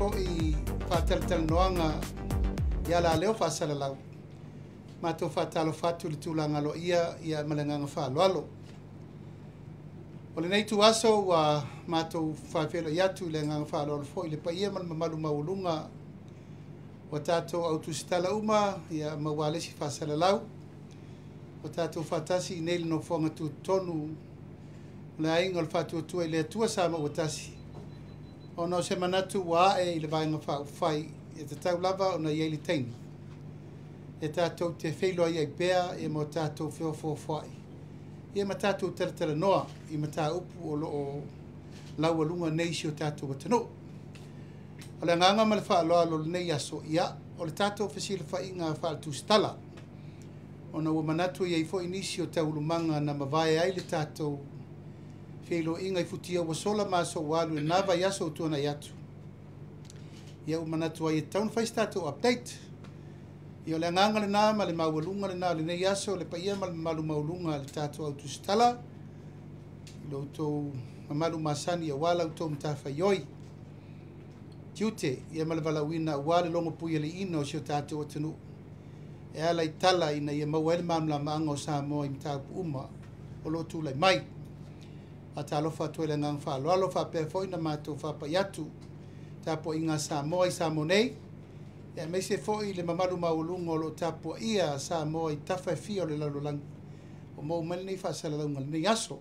foi faatalatalanoaga i alaleo faasalalau. Matou faatalofa atu i le tulaga aloaia ia ma le agaga faaaloalo. O lenei ituaso ua matou faafeiloai atu i le agaga faaaloalo foi i le paia ma le mamalu maualuga ua tatou au tusitala uma ia ma ualesi faasalalau. Ua tatou faatasi i nei le nofoaga tutotonu o le aiga o le Faatuatua i le Atua Samoa ua tasi, ona o se manatu ua ae i le Vaega Faaupufai e tatau lava ona i ai le taimi e tatou te feiloai ai pea ia ma o tatou feofoofoai ia ma tatou talatalanoa i mataupu o lo o laualuga nei i si o tatou atunuu. O le agaga ma le faaaloalo o lenei aso, ia, o le tatou fesilafaiga faaletusitala, ona ua manatu e i ai foi nisi o taualumaga na mavae ai le tatou feiloaiga i futia ua sola ma aso ua alu i lena vaiaso ua tuanai atu. Ia ua manatu ai e tatau ona fai se tatou update. Ia o le agaga lena ma le maualuga lena o lenei aso, le paia ma le mamalu maualuga i le tatou au tusitala, i lo outou mamalu masani aua la outou matafaioi, tiute ia ma le valaauina aua le logopuialii o si o tatou atunuu e ala i tala ina ia maua ai le malamalamaaga o Samoa i mataupu uma o lo o tulai mai. Faatalofa atu ai i le agaga faaaloalo faapea foi ona matou faapai atu tapuaiga a Samoa i Samoa nei, aemaise foi le mamalu maualuga o lo o tapuaia Samoa i tafa e fia o le lalolagi o maua mai lenei faasalalauga i lenei aso.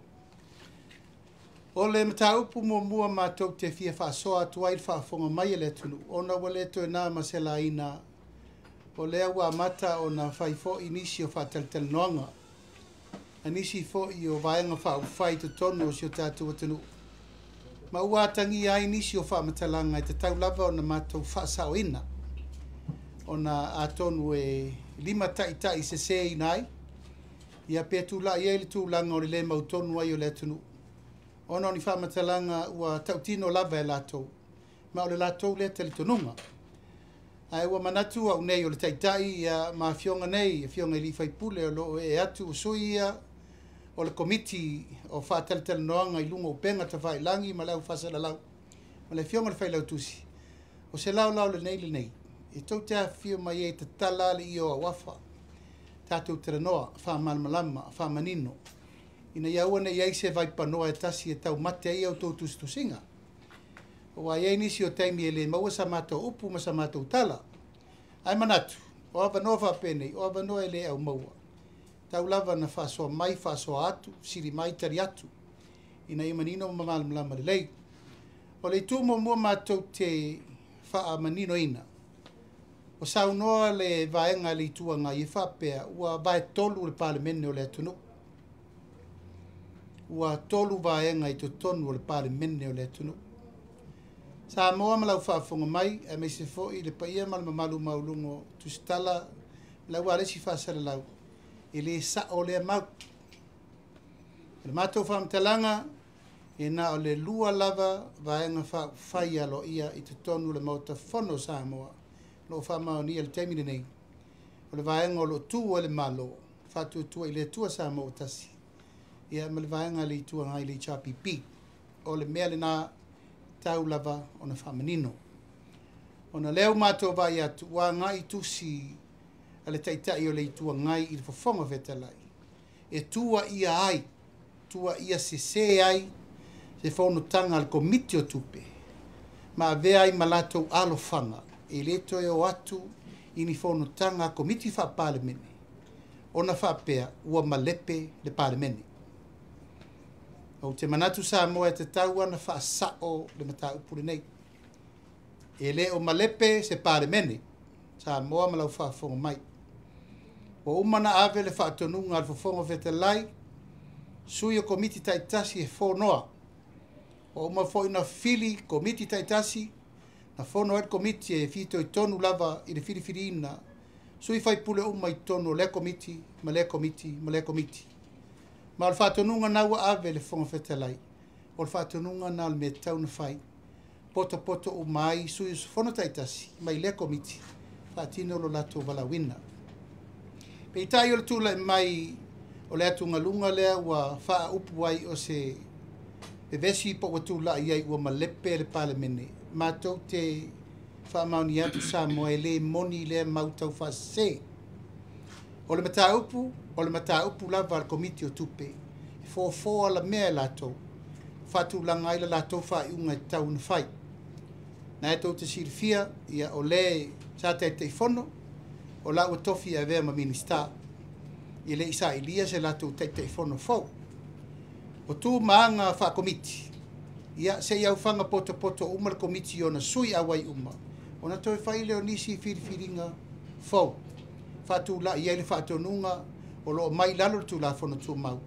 O le mataupu muamua matou te fia faasoa atu ai le faafofoga mai a le atunuu, ona ua le toe na ma se laina, o lea ua amata ona fai foi nisi o faatalatalanoaga a nisi foi o Vaega Faaupufai i totonu o si o tatou atunuu, ma ua atagia ai nisi o faamatalaga e tatau lava ona matou faasaoina, ona atonu e limataitaiseseina ai, ia pe tulai ai le tulaga o le le mautonu ai o le atunuu, ona o ni faamatalaga ua tautino lava e latou, ma o le latou lea talitonuga. Ae ua manatu au nei o le Taitai ia ma afioga nei, afioga i sui usufono o lo o ee atu, o sui ia o le Komiti o Faatalatalanoaga i luga o upega tafailagi ma le au faasalalau ma le afioga i le Failautusi, o se laolao lenei e tou te afifio mai ai e tatala alii o auafa, tatou talanoa faamalamalama, faamanino, ina ia aua ne i i ai se vaipanoa e tasi e taumate ai a outou tusitusiga. Aua e i ai nisi o taimi e le maua sa matou upu ma sa matou tala. Ae manatu, o avanoa faapenei, o avanoa e le aumaua. Tau lava na faasoa mai, faasoa atu, fesili mai, tali atu, ina ia manino ma malamalama lelei. O le itu muamua matou te faamaninoina, ua saunoa le vaega a le Itu Agai e faapea ua vaetolu le Palemene o le atunuu. Ua tolu vaega i totonu o le Palemene o le atunuu. Samoa ma lau faafofoga mai, aemaise foi le paia ma le mamalu maualuga o tusitala ma le aualesi faasalalau, e le sao lea mau. O le matou faamatalaga, e na o le lua lava Vaega Faaupufai aloaia i totonu o le Maota Fono o Samoa o lo o faamaonia i le taimi lenei, o le vaega o lo o tu ai le Malo, Faatuatua i le Atua Samoa ua tasi, ia ma le vaega a le Itu Agai le HRPP. O le mea lena tau lava ona faamanino. Ona o lea ua matou vaai atu, ua agai tusi a le Taitai o le Itu Agai i le Fofoga Fetalai, e tuuaia ai, tuuaia sese ai se fonotaga a le Komiti o Tupe, ma avea ai ma latou alofaga e le toe o atu i ni fonotaga a Komiti Faa-Palemene, ona faapea ua malepe le Palemene. Ou te manatu Samoa e tatau ona faasao le mataupu lenei. E le o malepe se Palemene, Samoa ma lau faafofoga mai. Ua uma ona ave le faatonuga a le Fofoga Fetalai, sui o Komiti taitasi e fonoa. Ua uma foi ona fili Komiti taitasi, na fono ai le Komiti e fitoitonu lava i le filifiliina sui faipule uma i totonu o lea Komiti ma lea Komiti ma lea Komiti. Ma o le faatonuga lena ua ave i le Fofoga Fetalai, o le faatonuga lena o le mea e tatau ona fai, potopoto uma ai sui usufono taitasi mai lea Komiti, faatino lo latou valaauina. Peitai o le tulai mai o le atugaluga lea ua faaupu ai o se vevesi po ua tulai ai ua malepe le Palemene, matou te Faamaonia atu Samoa e lē moni lea mau taufaasese. O le mataupu, o le mataupu lava a le Komiti o Tupe, e fofo alamea e latou, faatulaga ai le latou faaiuga e tatau ona fai. Na e tou te silafia, ia o le sa Taitaifono, o la ua tofi e avea ma Minisita. E le i sailia se latou Taitaifono fou. O tu ma aga faakomiti, ia se i aufaga potopoto uma le komiti i ona sui auai uma, ona toe fai lea o nisi filifiliga fou, faatulai ai le faatonuga o lo o mai i lalo o le Tulafono Tumau,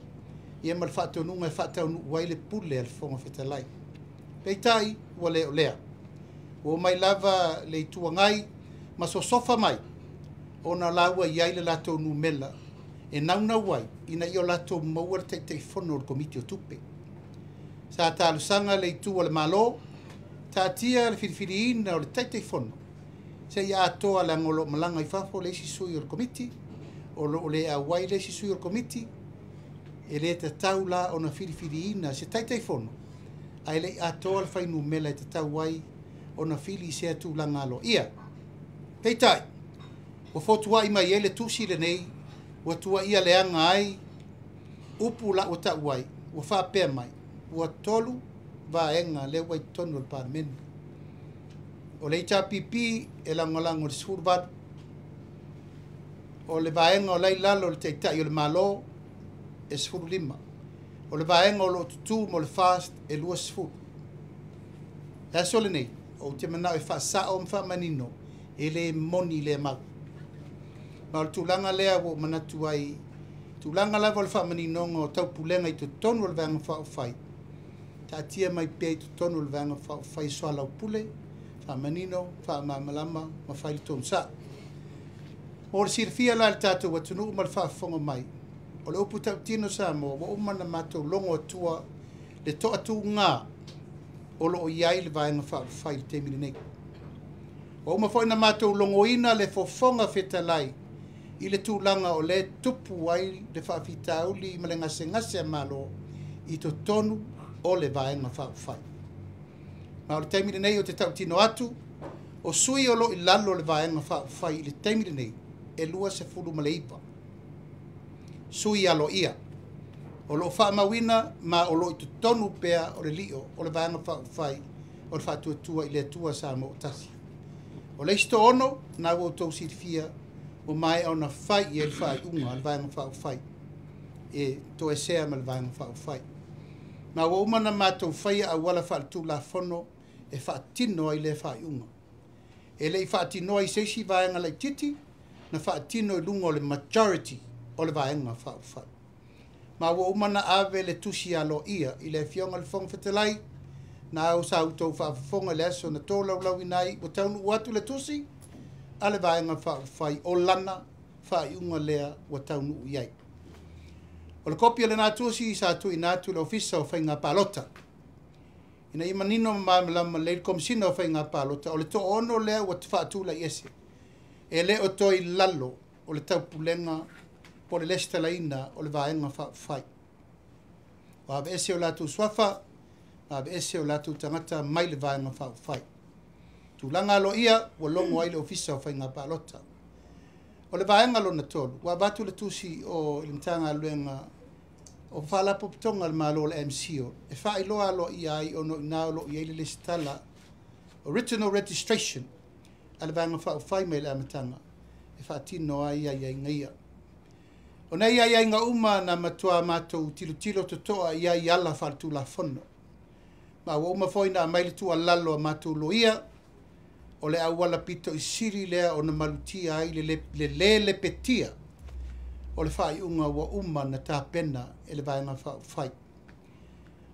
ia ma le faatonuga e faataunuu ai le pule a le Fofoga Fetalai. Peitai, ua le o lea. Ua omai lava le Itu Agai ma sosofa mai, ona la ua i ai le latou numera e naunau ai ina ia o latou maua le Taitaifono o le Komiti o Tupe. Sa talosaga le itu a le Malo, taatia le filifiliina o le Taitaifono seia atoa, leaga o lo o malaga i fafo le isi sui o le Komiti, o lo o le auai le isi sui o le Komiti. E le tatau la ona filifiliina se Taitaifono ae le i atoa le fuainumera e tatau ai ona fili i sea tulaga aloaia. Peitai, ua fotuai mai ai le tusi lenei ua tuuaia leaga ai upu la ua tau ai, ua faapea mai, ua 3 vaega lea ua i totonu o le Palemene. O le HRPP e lagolago i le 18, o le vaega o la i lalo o le Taitai o le Malo e 15, o le vaega o lo o tutu mo le FAST e 20. Le aso lenei, ou te manao e faasao ma faamanino, e le moni lea mau. Ma o le tulaga lea ua ou manatu ai, tulaga lava o le faamaninoga o taupulega i totonu o le Vaega Faaupufai, taatia mai pea i totonu o le Vaega Faaupufai soalaupule, faamanino, faamalamalama ma fai le tonu sao. Mo le silafia la e le tatou atunuu ma le faafofoga mai, o le upu tautino Samoa, ua uma ona matou logo atua le toatuga o lo o i ai le Vaega Faaupufai i le taimi lenei. Ua uma foi ona matou logoina le Fofoga Fetalai i le tulaga o lea tupu ai le faafitauli ma le gasegase a Malo i totonu o le Vaega Faaupufai. Ma o le taimi lenei ou te tautino atu, o sui o lo o i lalo o le Vaega Faaupufai i le taimi lenei, e 29 sui aloaia o lo o faamauina ma o lo o i totonu pea o le lio o le Vaega Faaupufai o le Faatuatua i le Atua Samoa ua Tasi. O le isi 6, na ua outou silafia, ua maea ona fai i ai le faaiuga a le Vaega Faaupufai e toesea ma le Vaega Faaupufai. Ma ua uma ona matou faia auala faaletulafono e faatino ai lea faaiuga. E le i faatinoa i se isi vaega laitiiti, na faatino i luga o le majority o le Vaega Faaupufai. Ma ua uma ona ave le tusi aloaia i le Afioga i le Fofoga Fetalai, na au sa outou faafofoga i le aso na tolaulauina ai, ua taunuu atu le tusi a le Vaega Faaupufai o lana faaiuga lea ua taunuu i ai. O le kopi o lena tusi sa tuuina atu i le Ofisa o Faiga Palota, ina ia manino ma malamalama lelei le Komesina o Faiga Palota, o le 6 lea ua faatulai ese, e le o toe i lalo o le taupulega po o le lesitalaina o le Vaega Faaupufai. Ua aveese o latou suafa, aveese o latou tagata mai le Vaega Faaupufai. Tulaga aloaia ua logo ai le Ofisa o Faiga Palota. O le vaega lona 3, ua avatu le tusi o le Matagaluega o Faalapotopotoga a le Malo o le MCIL e faailoa aloaia ai ona o i ina o lo o i ai le lesitala original registration a le Vaega Faaupufai mai le amataga e faatino ai aiaiga ia. O nei aiaiga uma na matua matou tilotilo totoa i ai ala faaletulafono. Ma ua uma foi ona aumai le tuualalo a matou loia, o le auala pito i sili lea ona malutia ai le lē lepetia o le faaiuga ua uma ona tapena e le Vaega Faaupufai.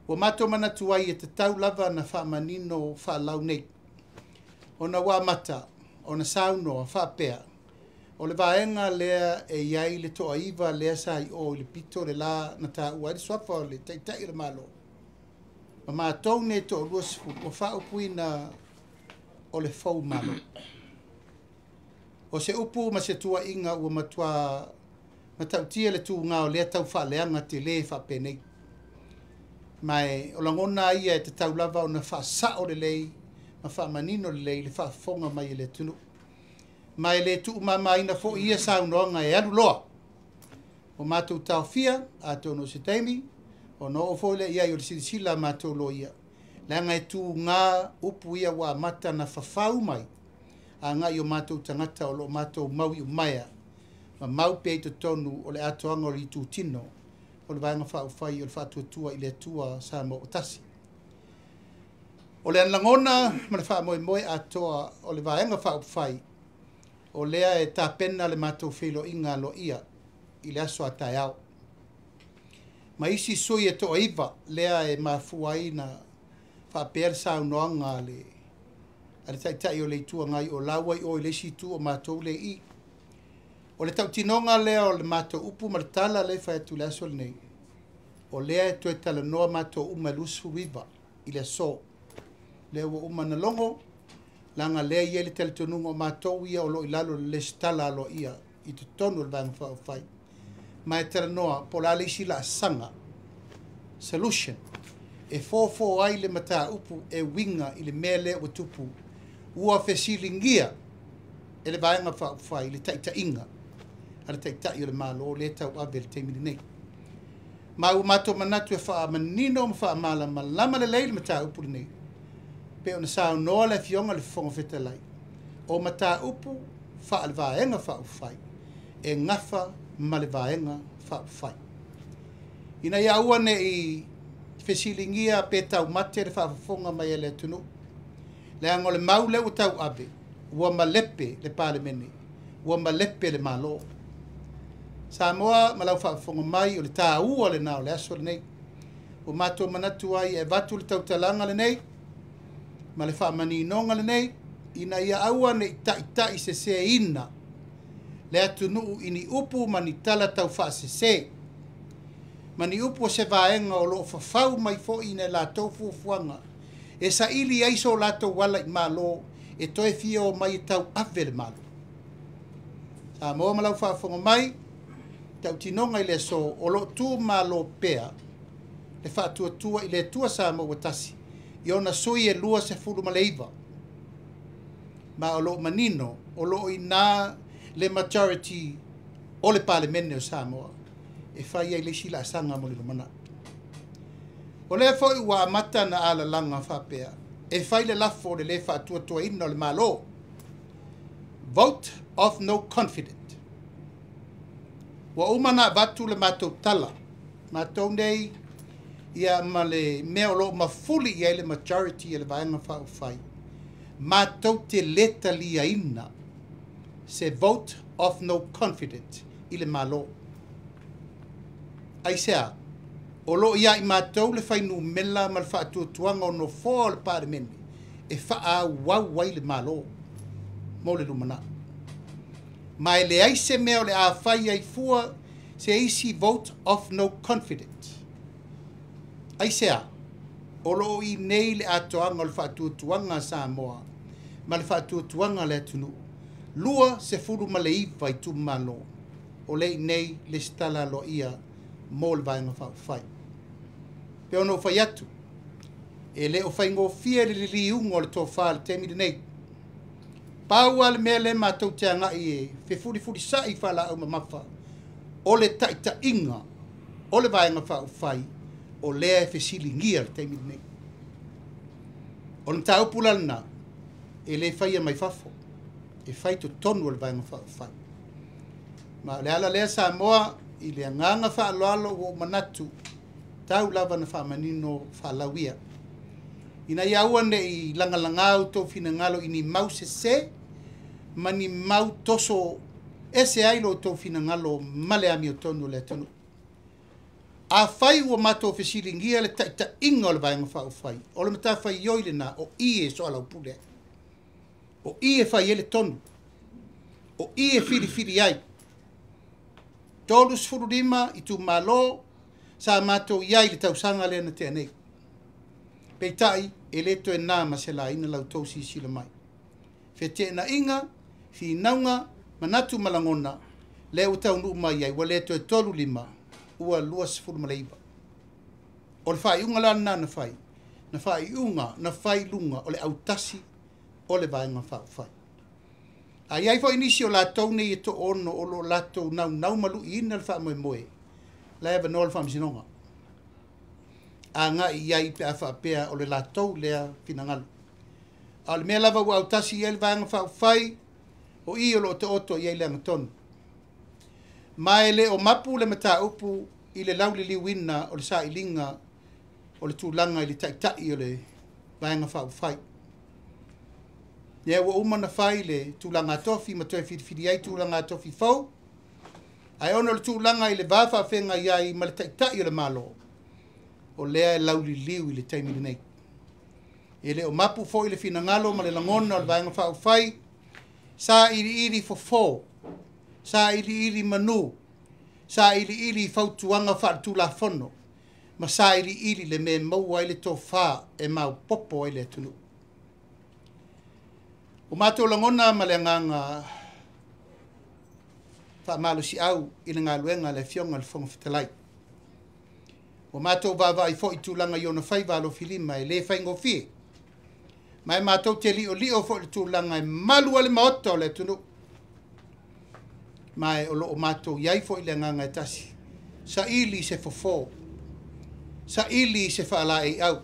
Ua matou manatu ai e tatau lava ona faamanino faalau nei, ona ua amata ona saunoa faapea, o le vaega lea e i ai le toaiva lea sa i o i le pito le la na taua ai le suafa o le Taitai o le Malo, ma matou nei 20 ua faaupuina o le fou Malo. O se upu ma se tuuaiga ua matua matautia le tuga o lea taufaaleaga tele faapenei. Ma o lagona ia e tatau lava ona faasao lelei Ma faamanino lelei le faafofoga mai e le atunuu. Ma e le tuumamaina foi ia saunoaga e alu loa. O matou taofia, atonu o se taimi, ona oo foi lea i ai o le silasila a matou loia, leaga e tuga upu ia ua amata ona fafau mai agai i o matou tagata o lo o matou mau i umaea ma mau pea i totonu o le atoaga o le itutino o le Vaega Faaupufai o le Faatuatua i le Atua Samoa ua Tasi. O le lagona ma le faamoemoe atoa o le Vaega Faaupufai, o lea e tapena le matou feiloaiga aloaia i le aso a taeao. Ma isi sui e toaiva lea e mafua ai na faapea le saunoaga a le Taitai o le Itu Agai o la ua i o i le isi itu o matou le i. O le tautinoga lea o le matou upu ma le tala lea e fai atu i le aso lenei, o lea e toe talanoa matou uma e 29 i le aso. Lea ua uma na logo, leaga lea e i ai le talitonuga o matou ia o lo o i lalo o le resitala aloaia i totonu o le Vaega Faaupufai. Ma e talanoa po o le a le isi laasaga, solution, e fofo ai le mataupu e uiga i le mea lea ua tupu. Ua fesiligia e le Vaega Faaupufai le taitaiga a le Taitai o le Malo lea e tauave i le taimi lenei. Ma ua matou manatu e faamanino ma faamalamalama lelei le mataupu lenei. Pe ona saunoa le Afioga i le Fofoga Fetalai, o mataupu faale-Vaega Faaupufai e gafa ma le Vaega Faaupufai. Ina ia aua ne i fesiligia pe taumate le faafofoga mai a le atunuu, leaga o le mau lea ua tauave, ua malepe le Palemene, ua malepe le Malo. Samoa ma lau faafofoga mai, o le taua lena o le aso lenei. Ua matou manatu ai e avatu le tautalaga lenei ma le faamaninoga lenei, ina ia aua ne i taitai seseina le atunuu i ni upu ma ni tala taufaasese, ma ni upu o se vaega o lo o fafau mai foi i latou fuafuaga e saili ai so latou ala i malo e toe fia o mai e tauave le Malo. Samoa ma lau faafofoga mai, tautinoga i le aso o lo o tumalo pea le Faatuatua i le Atua Samoa ua Tasi i ona sui e 29. Ma o lo o manino o lo o ina le majority o le Palemene o Samoa e fai ai le isi laasaga mo le lumanai. O lea foi ua amata na alalaga faapea e fai le lafo o le le faatuatuaina o le Malo. Vote of no confidence. Ua uma na avatu le matou tala, matou nei ia ma le mea o lo o mafuli i ai le majority o le Vaega Faaupufai, matou te le taliaina se vote of no confidence i le Malo. Aisea? O lo o ia i matou le fuainumera ma le faatuatuaga o nofoa o le Palemene e faaauau ai le Malo mo le lumanai. Ma e leai se mea o le a fai ai fua se isi vote of no confidence. Aisea? O lo o i nei le atoaga o le faatuatuaga a Samoa ma le faatuatuaga a le atunuu. 29 itumalo o lea i nei lesitala aloaia mo le Vaega Faaupufai. Pe ona ou fai atu, e le o faigofie le liliuga o le tofa i le taimi lenei. Pau lava le mea lea matou te agai e fefulifulisai faalaau mamafa, o le taitaiga o le Vaega Faaupufai o lea e fesiligia le taimi lenei. O le mataupu la lena, e le faia mai fafo, e fai totonu o le Vaega Faaupufai. Ma o le ala lea Samoa, i le agaga faaaloalo ua ou manatu, tau lava na faamanino faalauia. Ina ia aua ne i lagalaga outou finagalo i ni mau sese ma ni mau toso ese ai lo outou finagalo ma le amiotonu o le atunuu. Afai ua matou fesiligia le taitaiga o le Vaega Faaupufai, o le matafaioi lena o i e soalaupule ai, o i e fai ai le tonu, o i e filifili ai. 35 itumalo sa matou i ai i le tausaga lea na tea nei. Peitai, e le toe na ma se laina la outou silasila mai. Feteenaiga, finauga, manatu ma lagona, lea ua taunuu mai ai, ua le toe 35, ua 29. O le faaiuga la lena na fai, na faaiuga, na fai luga o le autasi o le Vaega Faaupufai. A i ai foi nisi o latou nei e toaono o lo o latou naunau ma luiina le faamoemoe, la e avanoa le Faamasinoga agai i ai pe a faapea o le latou lea finagalo. A o le mea lava ua autasi i ai le Vaega Faaupufai, o i o lo o taoto i ai le agatonu. Ma e le o mapu le mataupu i le lauliliuina o le sailiga o le tulaga i le Taitai o le Vaega Faaupufai. Lea ua uma ona fai le tulaga tofi ma toe filifili ai tulaga tofi fou, ae ona o le tulaga i le va faafeagai ai ma le Taitai o le Malo, o lea e lauliliu i le taimi lenei. E le o mapu foi le finagalo ma le lagona o le Vaega Faaupufai, sailiili fofo, sailiili manu, sailiili fautuaga faaletulafono, ma sailiili le mea e maua ai le tofa e maopoopo ai le atunuu. Ua matou lagona ma le agaga faamalosiau i le galuega a le Afioga i le Fofoga Fetalai. Ua matou vaavaai foi i tulaga i ona faiva alofilima e le faigofie. Ma e matou te liolio foi i le tulaga e malu ai le maota o le atunuu. Ma e o lo o matou i ai foi le agaga e tasi, saili se fofo, saili se faalaeiau,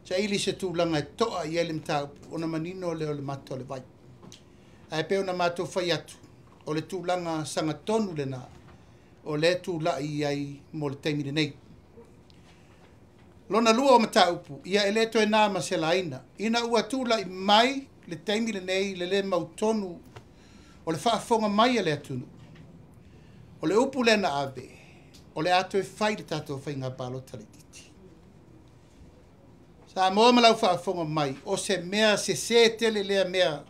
saili se tulaga e toa i ai le mataupu ona manino lea o le mata o le vai. Ae pei ona matou fai atu, o le tulaga sagatonu lena o lea e tulai i ai mo le taimi lenei. Lona lua o mataupu, ia e le toe na ma se laina, ina ua tulai mai le taimi lenei le le mautonu o le faafofoga mai a le atunuu. O le upu lea na ave, o le a toe fai le tatou faiga palota laitiiti. Samoa ma lau faafofoga mai, o se mea sese tele lea mea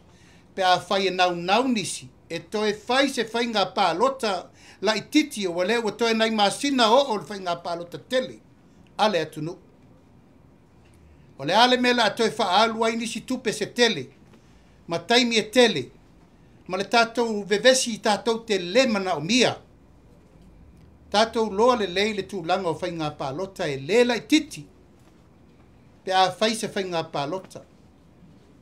pe a fai e naunau nisi e toe fai se faiga palota laitiiti ua lea ua toe nai masina oo le faiga palota tele a le atunuu. O le a le mea o le a toe faaalu ai nisi tupe se tele ma taimi e tele ma le tatou vevesi tatou te le manaomia. Tatou iloa lelei le tulaga o faiga palota e le laitiiti pe a fai se faiga palota.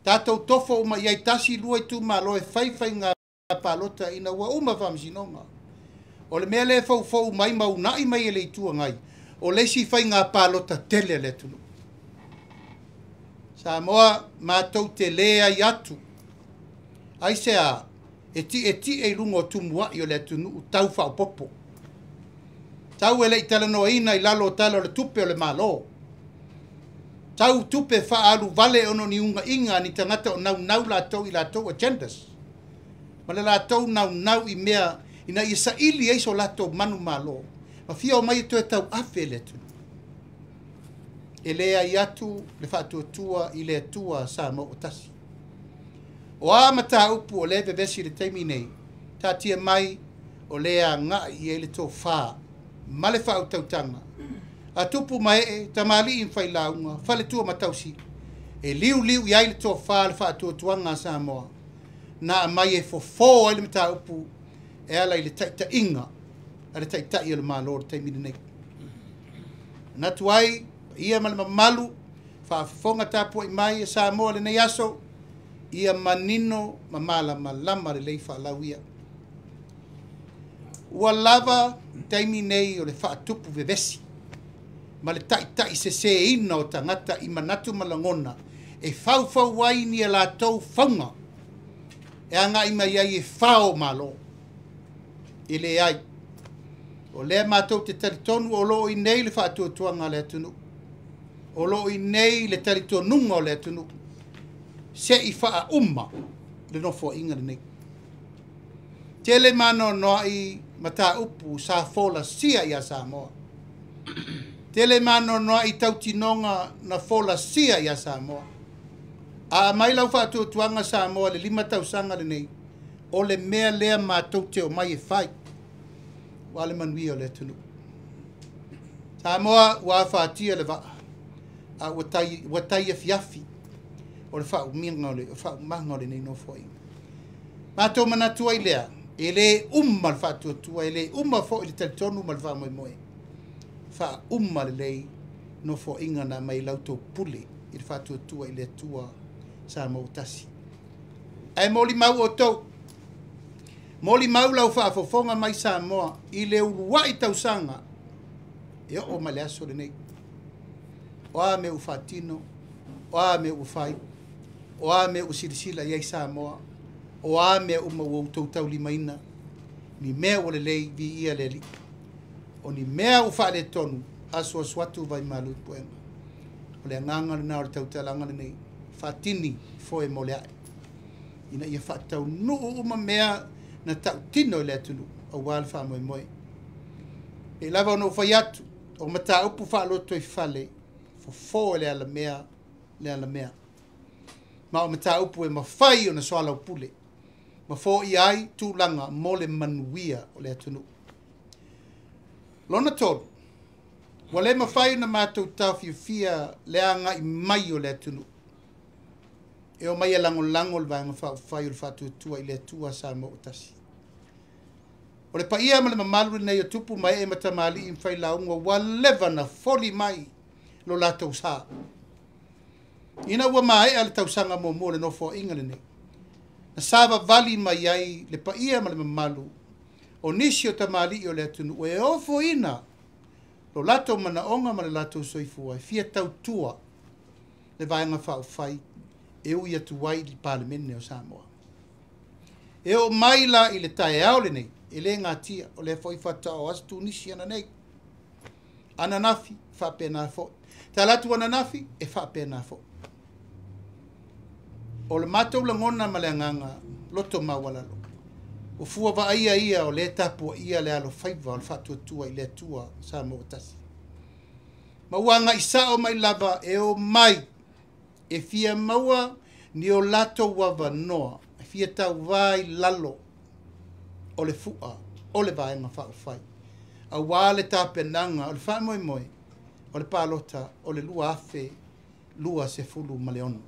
Tatou tofo uma i ai tasi lua itumalo e fai faiga palota ina ua uma faamasinoga. O le mea lea e foufou mai ma uunai mai e le Itu Agai, o le isi faiga palota tele a le atunuu. Samoa matou te leai atu, aisea e tietie i luga o tumuai o le atunuu tau faaopoopo. Tau e le i talanoaina i lalo o Tala o le Tupe o le Malo. Tau tupe faaalu vale ona o ni ugaiga a ni tagata o naunau latou i latou agendas. Ma le latou naunau i mea ina ia saili ai so latou manumalo ma fia omai e toe tauafe le atunuu. E leai atu le faatuatua i le Atua Samoa ua tasi. O a mataupu o lea e vevesi i le taimi nei, taatia mai o lea e agai i ai le tofa ma le faautautaga a tupu ma ee, tamalii ma failauga, faletua ma tausi, e liuliu i ai le tofa le faatuatuaga a Samoa, na aumai e fofo ai le mataupu e ala i le taitaiga a le Taitai o le Malo i le taimi lenei. Manatu ai, paia ma le mamalu, faafofoga tapuai mai e Samoa i lenei aso, ia manino ma malamalama lelei faalau ia. Ua lava taimi nei o le faatupu vevesi ma le taitai seseina o tagata i manatu ma lagona e faufau ai ni a latou fauga e agai mai ai e fao malo. E leai, o lea matou te talitonu o lo o i inei le faatuatuaga a le atunuu, o lo o i inei le talitonuga o le atunuu, se i faauma le nofoaiga lenei. Tele maanoanoai mataupu sa folasia ia Samoa. Tele maanoanoai tautinoga na folasia ia Samoa. A aumai lau faatuatuaga Samoa i le 5 tausaga lenei, o le mea lea matou te omai e fai, ua le manuia o le atunuu. Samoa ua afatia le vaa, a ua tai afiafi o le faaumiga o le faaumaga o lenei nofoaiga. Matou manatu ai lea, e le uma le faatuatua, e le uma foi le talitonu ma le faamoemoe. Faauma lelei nofoaiga na aumai lau tau pule i le faatuatua i le Atua Samoa ua tasi. Ae molimau outou, molimau lau faafofoga mai Samoa i le uluai tausaga e oo mai le aso lenei. O a mea ua faatino, o a mea ua fai, o a mea ua silasila i ai Samoa, o a mea uma ua outou taulimaina, ni mea ua lelei, viia le Alii. O ni mea ua faaletonu, asuasu atu vaimalu i puega. O le agaga lena o le tautalaga lenei, faatini foe mo le ae, ina ia faataunuu uma mea na tautino i le atunuu aua le faamoemoe. E lava ona ou fai atu, o mataupu faalotoifale, fofo e le alamea, le alamea. Ma o mataupu e mafai ona soalaupule, ma foia ai tulaga mo le manuia o le atunuu. Lona tolu, ua le mafai ona matou taofiofia le agai mai o le atunuu e o mai e lagolago le Vaega Faaupufai o le Faatuatua i le Atua Samoa ua tasi. O le paia ma le mamalu lenei o tupu ma ee ma tamalii ma failauga ua leva na foli mai lo latou sa. Ina ua maea le tausaga muamua o le nofoaiga lenei, na savavali mai ai le paia ma le mamalu o nisi o tamalii o le atunuu e ofoina lo latou manaoga ma le latou soifua e fia tautua le Vaega Faaupufai e ui atu ai i le Palemene o Samoa. E oo mai la i le taeao lenei, e le gatia, o lea foi faatoa o aso Tunisi ananei, ananafi faapena foi, talaatu ananafi e faapena foi. O le matou lagona ma le agaga loto maualalo, o fua vaaia ia o lea tapuaia le alofaiva o le Faatuatua i le Atua Samoa ua tasi. Ma ua agai sao mai lava e o mai e fia maua ni o latou avanoa, e fia tauvā i lalo o le fua o le Vaega Faaupufai, aua le tapenaga o le faamoemoe o le palota o le 2026.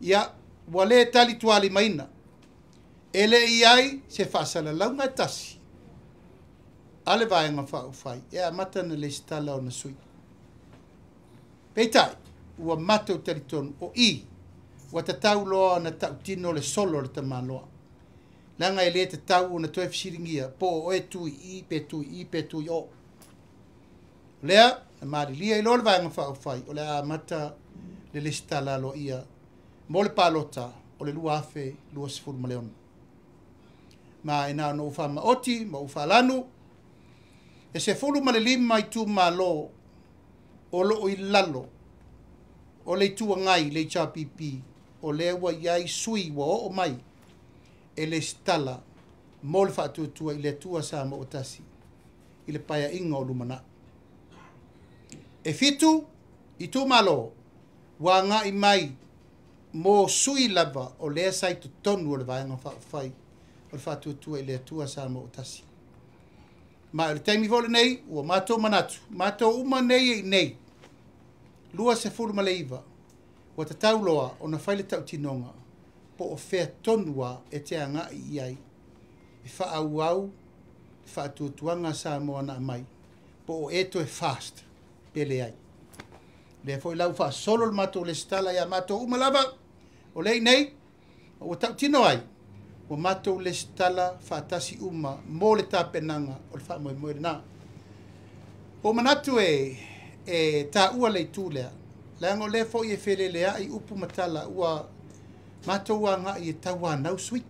Ia, ua le talitualimaina, e le i ai se faasalalauga e tasi a le Vaega Faaupufai e amata ona lesitala ona sui. Peitai, ua matou talitonu o i, ua tatau loa ona tautino le solo a le tamaloa, leaga e le tatau ona toe fesiligia po o oe tu i i pe tu i i pe tu i o. O lea, na malilia ai loa le Vaega Faaupufai o le a amata le lesitala aloaia mo le palota o le 2026. Ma e na ona ou faamaoti ma ou faalanu, e 15 itumalo o loo i lalo o le Itu Agai, le HRPP, o lea ua i ai sui ua oo mai e lesitala mo le Faatuatua i le Atua Samoa ua tasi i le paeaiga o lumanai. E 7 itumalo ua agai mai mo sui lava o lea sa i totonu o le Vaega Faaupufai o le Faatuatua i le Atua Samoa ua tasi. Ma o le taimi foi lenei ua matou manatu, matou uma nei e i nei, 29, ua tatau loa ona fai le tautinoga po o fea tonu a e te agai i ai e faaauau le faatuatuaga Samoa na aumai, po o e toe fast pe leai. Lea foi la ua faasolo le matou lesitala ia matou uma lava, o lea i nei, ua tautino ai, ua matou lesitala faatasi uma mo le tapenaga o le faamoemoe lena. Ua manatu e taua le itu lea, leaga o lea foi e feleleai upu ma tala, ua matou agai e tauanau sui.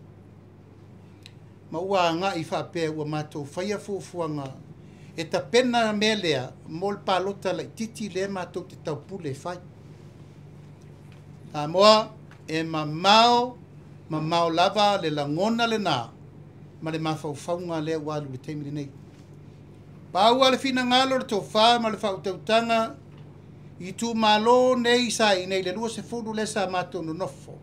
Ma ua agai faapea ua matou faia fuafuaga e tapena mea lea mo le palota laitiiti lea matou te taupule e fai. Samoa e mamao, mamao lava le lagona lena ma le mafaufauga lea ua alu i le taimi lenei. Pau le finagalo, le tofa ma le faautautaga i itumalo nei sa i nei le 20 lea sa matou nonofo,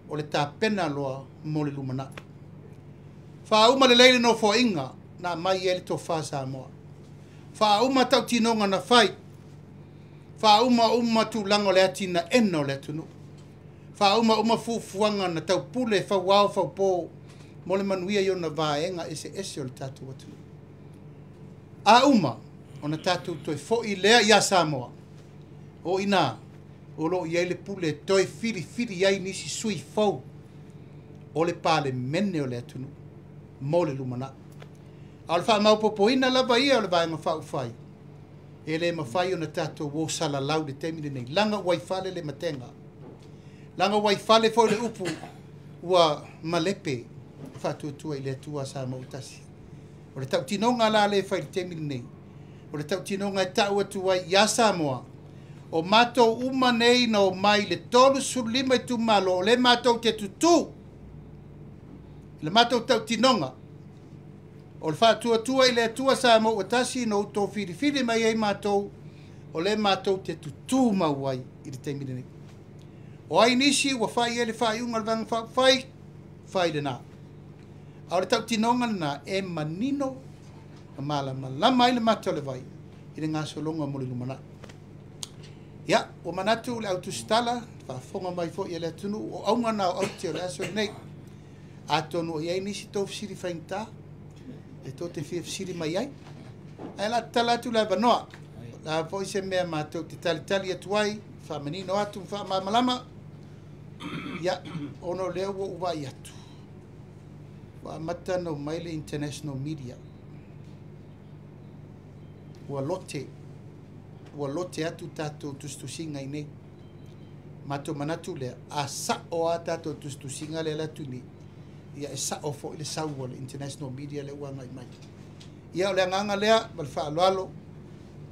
o le tapena loa mo le lumanai. Faauma lelei le nofoaiga na aumai ai le tofa Samoa. Faauma tautinoga na fai. Faauma uma tulaga o le atinaeina o le atunuu. Faauma uma fuafuaga na taupule fauao faupo mo le manuia i ona vaega eseese o le tatou atunuu. A uma ona tatou toe foi lea ia Samoa, o i ina O loo i ai le pule e toe filifili ai nisi sui fou o le Palemene o le atunuu mo le lumanai. A o le faamaopoopoina lava ia o le Vaega Faaupufai, e le mafai ona tatou o salalau i le taimi lenei, leaga ua i fale le matega, leaga ua i fale foi le upu ua malepe faatuatua i le Atua Samoa ua tasi. O le tautinoga la lea e fai i le taimi lenei, o le tautinoga e tau atu ai ia Samoa, o matou uma nei na omai i le 35 itumalo, o lea matou te tutū i le matou tautinoga, o le faatuatua i le Atua Samoa ua tasi na outou filifili mai ai matou, o lea matou te tutū mau ai i le taimi lenei. O ai nisi ua fai ai le faaiuga a le Vaega Faaupufai, fai lena. A o le tautinoga lena e manino ma malamalama ai le mata o le vai i le gasologa mo le lumanai. Ia, ua manatu le au tusitala, faafofoga mai foi e le atunuu, o auga na o aute o le aso lenei. Atonu o i ai nisi tou fesili faigata, e tou te fia fesili mai ai. Ae la tatala atu le avanoa. La foi se mea matou te talitali atu ai, faamanino atu ma faamalamalama. Ia, ona o lea ua ou vaai atu, ua amata ona omai le international media. Ua lote, ua lote atu tatou tusitusiga i nei. Matou manatu lea, a sao a tatou tusitusiga lea le atu nei, ia e sao foi le sau o le international media lea ua agai mai. Ia o le agaga lea ma le faaaloalo,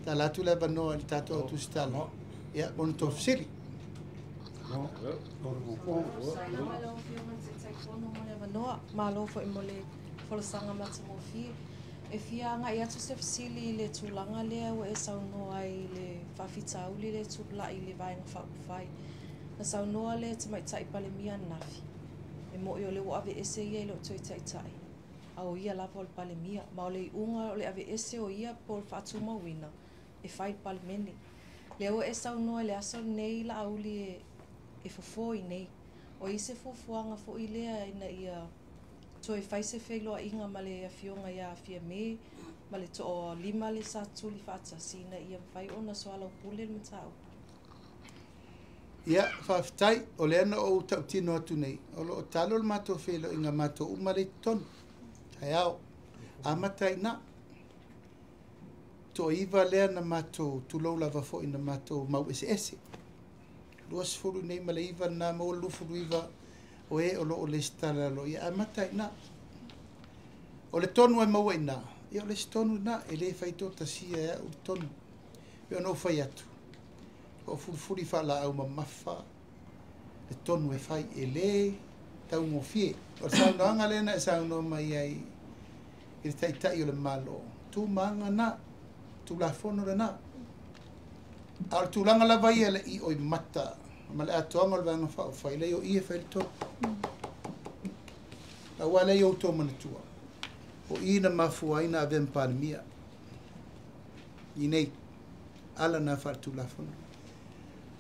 tala atu le avanoa i le tatou au tusitala. Ia, mo ni tou fesili. Faafetai lau Afioga i le Taitaifono mo le avanoa. Malo foi mo le folasaga matagofie. E fia agai atu se fesili i le tulaga lea ua e saunoa ai i le faafitauli lea e tulai i le Vaega Faaupufai. Na saunoa le Tamaitai Palemia ananafi, e moni o lea ua aveese ia e le o toe taitai, a o ia lava o le Palemia. Ma o le iuga o le aveese o ia po o le faatumauina e fai i le Palemene. Lea ua e saunoa i le aso lenei Laauli e fofo i nei. O i ai se fuafuaga foi lea ina ia toe fai se feiloaiga ma le afioga ia Fiame ma le toalima lea sa tuli faatasi ina ia mafai ona soalaupule le mataupu? Ia, faafetai. O lea na ou tautino atu nei, o lo o talo le matou feiloaiga matou uma lea i totonu. Taeao. Amata ai i ina. Toaiva lea na matou tulou lava foi na matou mau eseese. 20 nei ma le 9 lena maua le 29 o e o lo o lesitala loa. Ia amata ai i ina. O le tonu e maua i ina, ia o le isi tonu lena, e le faitoatasia e au le tonu. E pei ona ou fai atu, o fulifuli faalaau mamafa le tonu e fai, e le taugofie. O le saunoaga lea na e saunoa mai ai i le Taitai o le Malo, tumaga na, Tulafono lena. A o le tulaga lava ia le i oi mata ma le atoaga o le Vaega Faaupufai, leai o i e fai le tonu. Aua lea i outou manatua, o i na mafua ai na avea ma Palemia i nei ala na faaletulafono.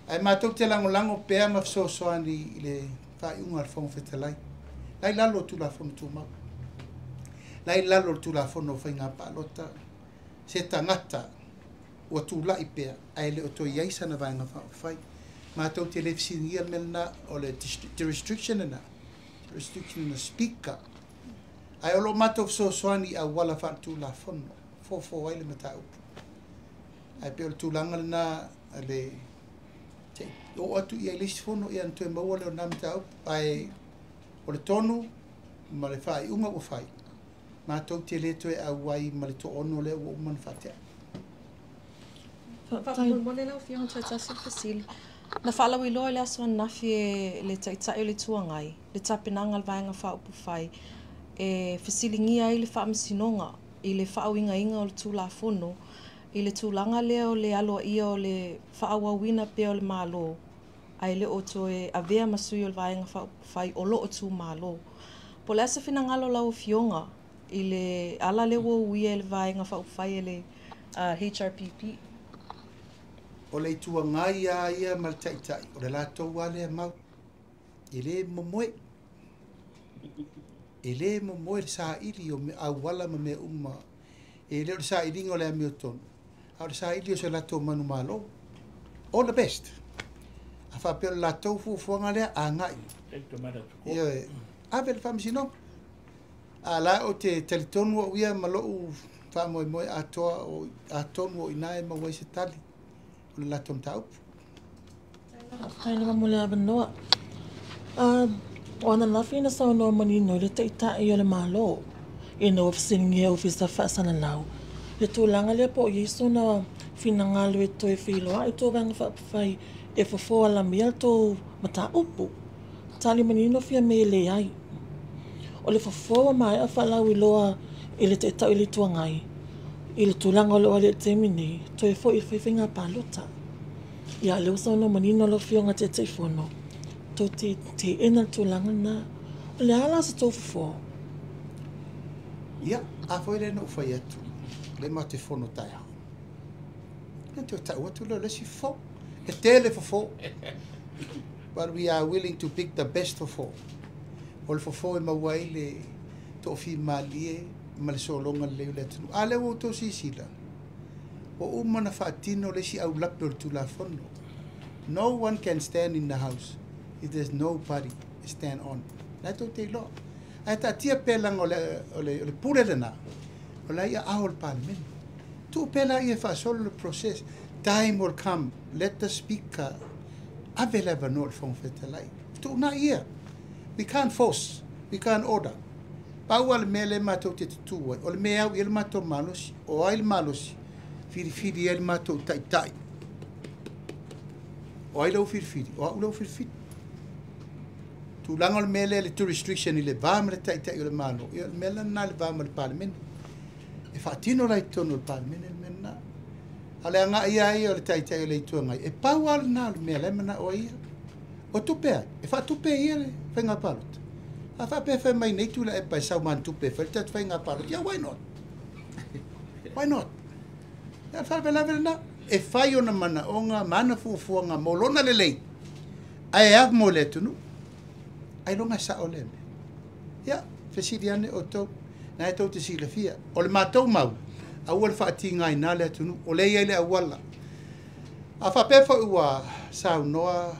Ae matou te lagolago pea ma fesoasoani i le faaiuga a le Fofoga Fetalai. La i lalo o Tulafono Tumau. La i lalo o le Tulafono o Faiga Palota, se tagata ua tulai pea ae le o toe i ai sana Vaega Faaupufai. Matou te le fesiligia le mea lena, o le jurisdiction lena, jurisdiction na Speaker. Ae o lo o matou fesoasoani i auala faaletulafono, fofo ai le mataupu. Ae pei o le tulaga lena le se i oo atu i ai le isi fono ia ona toe maua lea o lena mataupu. Ae o le tonu ma le faaiuga ua fai, matou te le toe auai ma le toaono lea ua uma ona faatea. Faamolemole lau Afioga toe tasi le fesili. Na faalauiloa i le aso ananafi e le Taitai o le Itu Agai le tapenaga a le Vaega Faaupufai e fesiligia ai le Faamasinoga i le faauigaina o le Tulafono i le tulaga lea o le aloaia o le faaauauina pea o le Malo ae le o toe avea ma sui o le Vaega Faaupufai o lo o tumalo. Po o le a se finagalo o lau Afioga i le ala lea ua uia e le Vaega Faaupufai e le HRPP? O le Itu Agai lava ia ma le Taitai, o le latou lava lea mau. E le momoe. E le momoe le saili o auala ma mea uma. E le o le sailiga o le amiotonu, a o le saili o se latou manumalo. All the best. A faapea o le latou fuafuaga lea agai. Ioe, ave i le faamasinoga. A la ou te talitonu au ia ma lou faamoemoe atoa o atonu o i ina e maua ai se tali o le latou mataupu. Faafetai lava mo le avanoa. O ananafi na saunoa manino ai le Taitai o le Malo ina ua fesiligia e Ofisa Faasalalau le tulaga lea po o i ai sona finagalo e toe feiloai tou Vaega Faaupufai e fofo alamia le tou mataupu. Tali manino Fiame e leai. O le fofo ua maea faalauiloa i le Taitai o le Itu Agai i le tulaga o lo o alu ai i le taimi nei, toe foi e fai faiga palota. Ia, a o lea ua saunoa manino lau Afioga i le Taitaifono, tou te teena le tulaga lena. O le a la sa tou fofo? Ia, a foi lea na ou fai atu, o lea matou te fono taeao. Ona toe tau atu lea o le isi fofo. E tele fofo. But we are willing to pick the best fofo. O le fofo e maua ai le toafimalie ma le sologa lelei o le atunuu. A lea ua outou silasila, ua uma ona faatino le isi aulape o le Tulafono. No one can stand in the house if there's no party to stand on. La e tou te iloa. Ae taatia pea leaga o le, o le, o le pule lena, o la e i aao o le Palemene. Tuu pea laia e faasolo le process. Time will come. Let the speaker ave le avanoa i le Fofoga Fetalai. Tuunai ia. We can't force. We can't order. Pau lava le mea lea matou te tutū ai, o le mea e au i ai le matou malosi, o ai le malosi, filifili ai le matou taitai. O ai lea ua filifili? O au lea ua filifili. Tulaga o le mea lea le jurisdiction i le va ma le taitai o le Malo, ia o le mea la lena i le va ma le Palemene. E faatino la i totonu o le Palemene le mea lena. A o le agai lava ia o le taitai o le Itu Agai, e pau lava lena o le mea la e manao ai ia. O tupe ai? E faatupe e ia le faiga palota. A faapea e fai mai nei Tuilaepa e sau ma ana tupe e fai le tatou faiga palota, yeah, why not? Why not? Ia, o le faalavelave lena. E fai ona manaoga ma ana fuafuaga mo lona lelei, ae a mo le atunuu? Ailoga e sao lea mea. Ia, fesili ane outou, na e tou te silafia. O le matou mau, aua le faatigaina le atunuu, o lea e i ai le auala. A faapea foi ua saunoa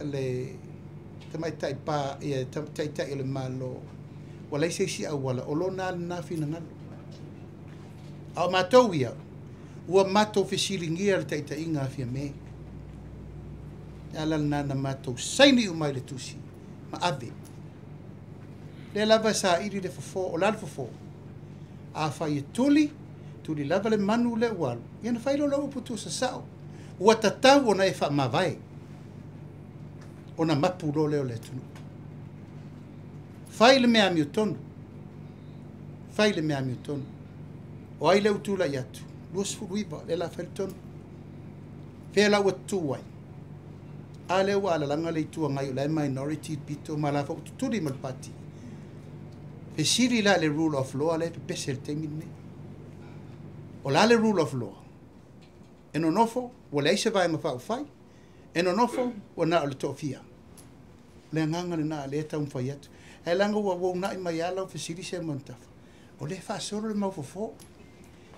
le tamaitai pa, ia, taitai o le Malo, ua leai se isi auala, o lona lava lena finagalo. A o matou ia, ua matou fesiligia le taitaiga a Fiame. Le ala lena na matou saini uma ai le tusi ma ave. Lea lava e saili le fofo, o le a le fofo? Afai e tuli, tuli lava le manu lea ua alu, ia ona fai lea o lau upu tuusasao. Ua tatau ona e faamavae, ona mapu loa lea o le atunuu. Fai le mea amiotonu, fai le mea amiotonu. O ai lea ua tulai atu? 29, lea o le a fai le tonu. Fea la ua tutu ai? A lea ua alalaga le Itu Agai o la e minority le pito ma la foi ua tutuli ma le pati. Fesili la i le rule of law lea e pepese i le taimi lenei. O le a le rule of law? E nonofo, ua leai se vaega faaupufai. E nonofo, ua na o le toafia. O le agaga lena lea e taumafai atu. Ae leaga ua uunai mai lava lau fesili Seumanutafa. O lea e faasolo le mau fofo.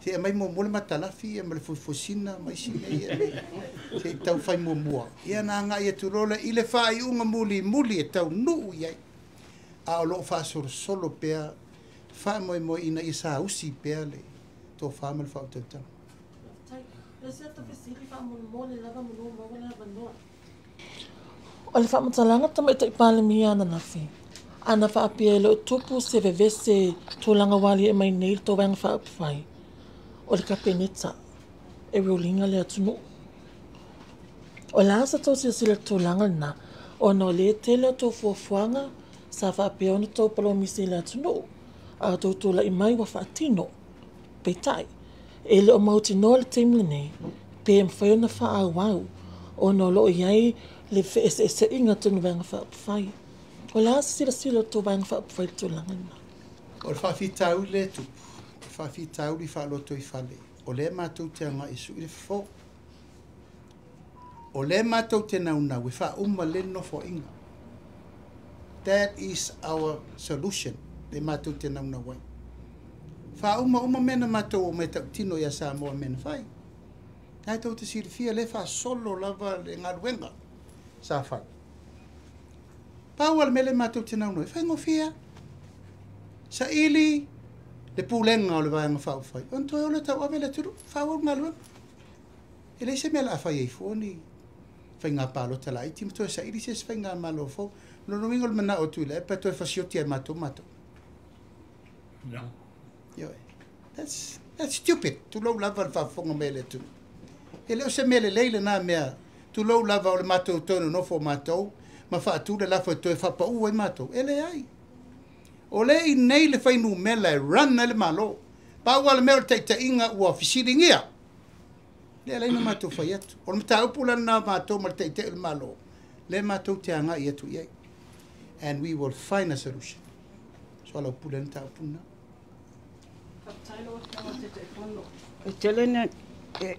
Se i aumai muamua le matalafi ma le fusifuasina ma isi mea ia. Se i tau fai muamua. Ia ona agai atu loa lea i le faaiuga mulimuli e taunuu i ai. A o lo o faasolosolo pea faamoemoe ina ia sausi pea le tofa ma le faautautaga. Faafetai. O le isi ata fesili faamolemole lava manu maua le avanoa. O le faamatalaga Tamaitai Palemia ananafi, ana faapea e le o tupu se vevese tulaga ua aliae mai nei i le tou Vaega Faaupufai, o le Kapeneta e ruling le atunuu. O le a sa tou silasila i le tulaga lena, ona o lea e tele a outou fuafuaga sa faapea ona tou polomisi i le atunuu, a outou tulai mai ua faatino. Peitai, e le o mautinoa le taimi lenei pe mafai ona faaauau ona o lo o i ai le feeseeseaiga tonu Vaega Faaupufai. O le a se silasila o le tou Vaega Faaupufai i le tulaga lena? O le faafitauli lea e tupu, o le faafitauli faalotoifale, o lea matou te agai e sui le fofo. O lea matou te naunau e faauma le nofoaiga. That is our solution, lea matou te naunau ai. Faauma uma mea na matou omai e tautino ia Samoa mea na fai. Na e tou te silafia, lea e faasolo lava le galuega. sa fai. Pau o le mea lea matou te naunau ai, e faigofie lava. Saili le pulega o le Vaega Faaupufai, ona toe o lea tauave le atunuu, faaauau le galuega. E leai se mea o le a fai ai fua ni faiga palota laiti ma toe saili se isi faigamalo fou. O lona uiga o le manao o Tuilaepa e toe fasioti ai matou matou. Ioe. That's stupid. Tulou lava le faafofoga mai a le atunuu. E le o se mea lelei lena mea. Tulou lava o le matou toe nonofo matou ma faatu le lafo e toe faapau ai matou. E leai. O lea i inei le fuainumera e run ai le Malo. Pau lava le mea o le taitaiga ua fesiligia. Lea e ala ai ona matou fai atu. O le mataupu la lena a matou ma le Taitai o le Malo, lea matou te agai atu i ai. And we will find a solution. Soalaupule ai le mataupu lena. Faafetai lau Afioga i le Taitaifono. E tele ni,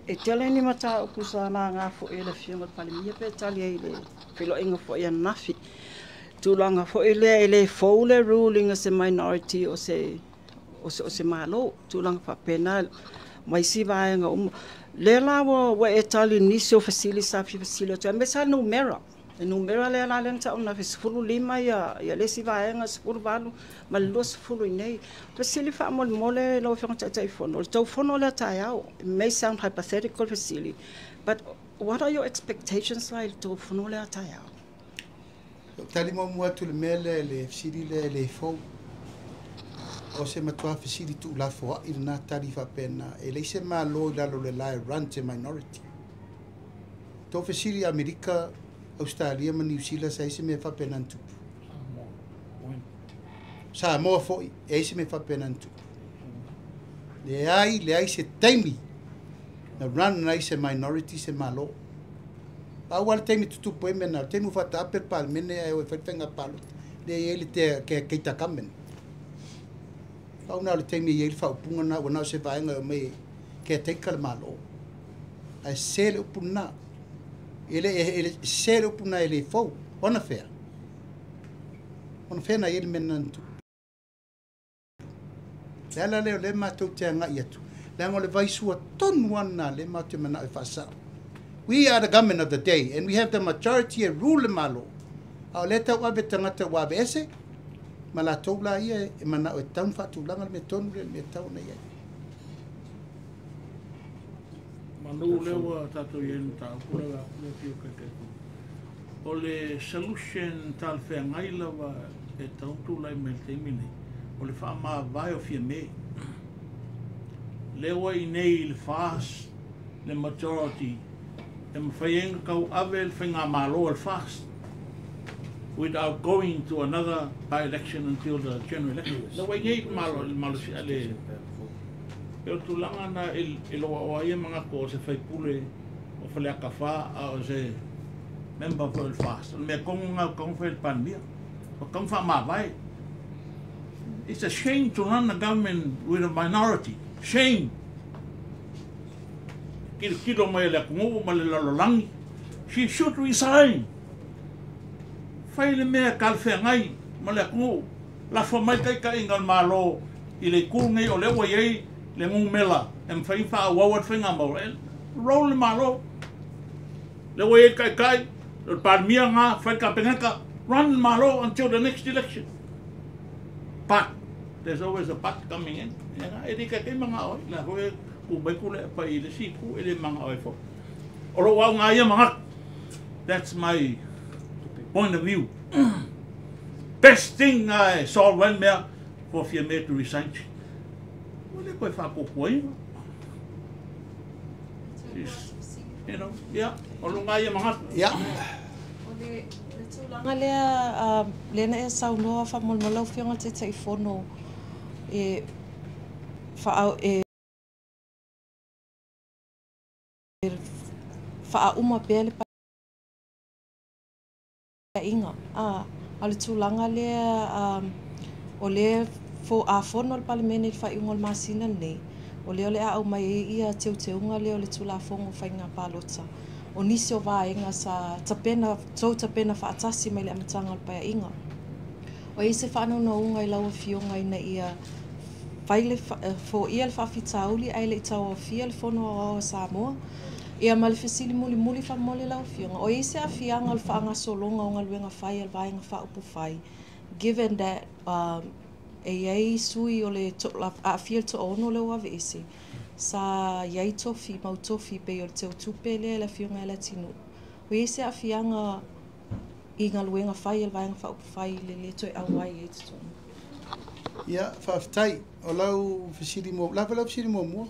e tele ni mataupu sa laga foi e le Afioga i le Palemia pe tali ai i le feiloaiga foi ananafi. Tulaga foi lea e le fou le ruling a se minority o se o se, o se Malo, tulaga faapena ma isi vaega uma. Lea la ua e tali i nisi o fesili sa fia fesili atu ai, aemaise lava numera. Le numera lea la lea na tau ananafi e 15 ia le isi vaega, 18 ma le 20 i inei. Fesili faamolemole lau Afioga i le Taitaifono, o le tou fono lea taeao, it may sound hypothetical le fesili, but what are your expectations la i le tou fono lea taeao? Ou tali muamua atu i le mea lea i le fesili lea e le fou. O se matua fesili tuulafoai lena tali faapena. E leai se Malo i lalo o le la e run se minority. Tou fesili i Amerika, Australia ma Niu Sila sa i ai se mea faapena na tupu. Samoa foi, e ai se mea faapena na tupu. Leai, leai se taimi na run ai se minority se Malo. Pau lava le taimi e tutupu ai mea na, o le taimi ua faataape le Palemene ae o e fai le faiga palota, lea e i ai le caretaker government. Pau lena o le taimi e i ai le faaupuga lena, ua na o se vaega e omai e caretaker le Malo. Ae sese le upu lena. E le, e le, sese le upu lena e le fou. Ona fea? Ona fea na i ai le mea lena na tupu? Le ala lea o lea matou te agai atu, leaga o le vaisua tonu lava lena lea matou te manao e faasao. We are the government of the day and we have the majority e rule le Malo. A o lea e tauave tagata ua aveese ma latou la ia e manao e tatau ona faatulaga le mea tonu lea i le mea e tatau ona i ai. Manu lea ua tatou i ai i le mataupu lea le afio Taitaifono. O le solution talafeagai lava e tatau ona tulai mai i le taimi lenei, o le faamavae o Fiame. Lea ua i inei i le FAST le majority e mafai ai ona tauave le faigamalo a le FAST without going to another by-election until the general election. Lea ua i inei i le malo, le malosi le e o le tulaga na i lou aoa ia manatu o se faipule o Faleata 4 a o se member foi o le FAST. O le mea tonu lena ua tatau ona fai e le Palemia. Ua tatau ona faamavae. It's a shame to run a government with a minority. Shame! Tilotilo mai e le atunuu ma le lalolagi. She should resign. Fai le mea e talafeagai ma le atunuu. Lafo mai le taitaiga o le Malo i le itu lenei o lea ua i ai le numera e mafai ona faaauau ai le faigamalo. E roll le Malo. Lea ua i ai le taitai, o le Palemia lena, fai le Kapeneta, run le Malo until the next election. But, there's always a but coming in. E le taitai manao ai, la foi e tu mai Tuilaepa i le isi itu, e le manao ai foi. O lou aoga ia manatu. That's my point of view. Best thing e solve ai le mea for Fiame to resign. Ua le toe faatuatuaina. She's, you know, yeah, o luga ia manatu. Yeah. O le tulaga lea, lea na e saunoa faamolemole lau Afioga i le Taitaifono e e faauma pea le paeaiga. A o le tulaga lea o lea a fono le Palemene i le faaiuga o le masina lenei, o lea o le a aumai ai ia teuteuga lea o le Tulafono o Faiga Palota, o nisi o vaega sa tapena, tou tapena faatasi mai le amataga o le paeaiga. O i ai se faanaunauga i lau Afioga ina ia fai le foia le faafitauli ae le i tauaofia le Fono Aoao a Samoa, Ia ma le fesili mulimuli faamolemole lau Afioga, o i ai se aafiaga o le faagasologa o galuega fai a le Vaega Faaupufai, given that e i ai sui o le aafia le toaono lea ua aveese, sa i ai tofi, mau tofi pei o le teutupe lea le Afioga ia Leatinuu. O i ai se aafiaga i galuega fai a le Vaega Faaupufai i le lē toe auai ai totonu? Ia, faafetai. O lau fesili mo lava lau fesili muamua.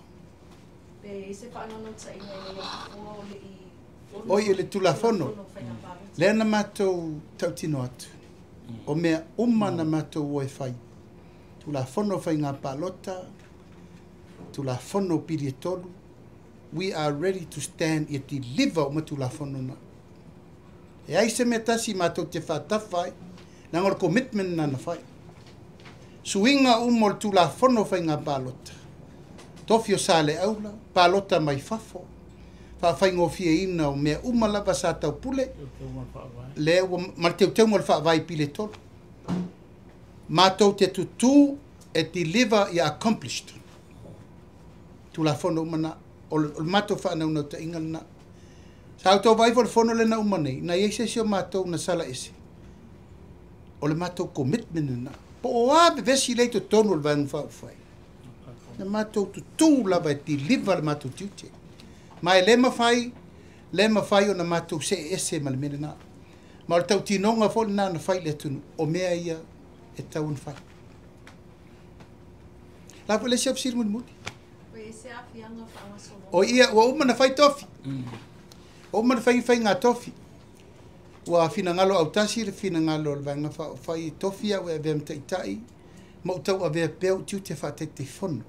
Pe i ai se faanaunautaiga ina ia fofoa o le i Oi, le Tulafono. Lea na matou tautino atu. O mea uma na matou o e fai. Tulafono faiga palota, Tulafono pili e tolu. We are ready to stand e deliver o ma Tulafono na. E ai se mea tasi matou te faatafa ai, leaga o le commitment na na fai. Suiga uma o le Tulafono faiga palota. Tofi o sa le aula, palota mai fafo, faafaigofieina o mea uma lava sa taupule, lea ua ma le teuteuga o le faavae pili e tolu. Matou te tutū e deliver ia accomplished. Tulafono uma na. O le matou faanaunautaiga lena. Sa outou vaai foi le fono lena uma nei, na i ai se isi o matou na sala ese. O le matou commitment lena. Po o a vevesi lea i totonu o le Vaega Faaupufai. Na matou tutū lava e deliver le matou tiute. Ma e le mafai, le mafai ona matou see ese ma le mea lena. Ma o le tautinoga foi lena na fai i le atunuu, o mea ia e tatau ona fai. La foi le isi au fesili mulimuli. O i ai se aafiaga faagasologa? O ia, ua uma na fai tofi. Ua uma na fai faiga tofi. Ua finagalo autasi le finagalo o le Vaega Faaupufai e tofi au e avea ma taitai, ma ou tau avea pea ou tiute faataitaifono.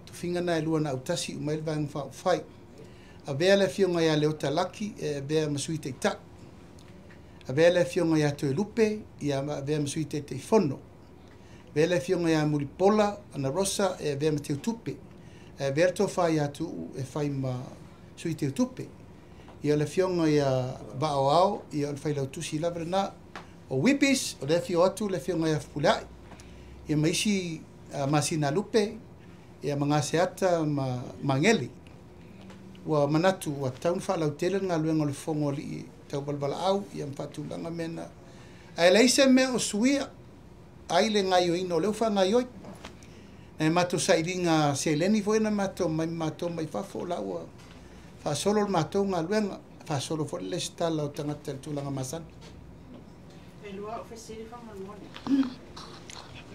Tofiga na e lua na autasi uma ai le Vaega Faaupufai. Avea le Afioga ia Leota Laki e avea ma sui taitai. Avea le Afioga ia Toelupe ia avea ma sui taitaifono. Avea le Afioga ia Mulipola Ana Rosa e avea ma teutupe. E avea le tofa ia Tuuu e fai ma sui teutupe. Ia le Afioga ia Vaaoao, ia o le failautusi lava lena. O Whipis, o le afio atu le Afioga ia Fepuleai. Ia ma isi masina lupe, ia ma Gaseata ma Magele. Ua manatu ua tatau ona faalautele le galuega o le fofoga o alii tauvalavalaau ia ma faatulaga mea na. Ae leai se mea o suia ai le gaioiga o lea ua faagaioi. E matou sailiga seleni foi na matou mai matou mai fafo la ua faasolo le matou galuega, faasolo foi le lesitala o tagata i le tulaga masani. E lua au fesili faamolemole.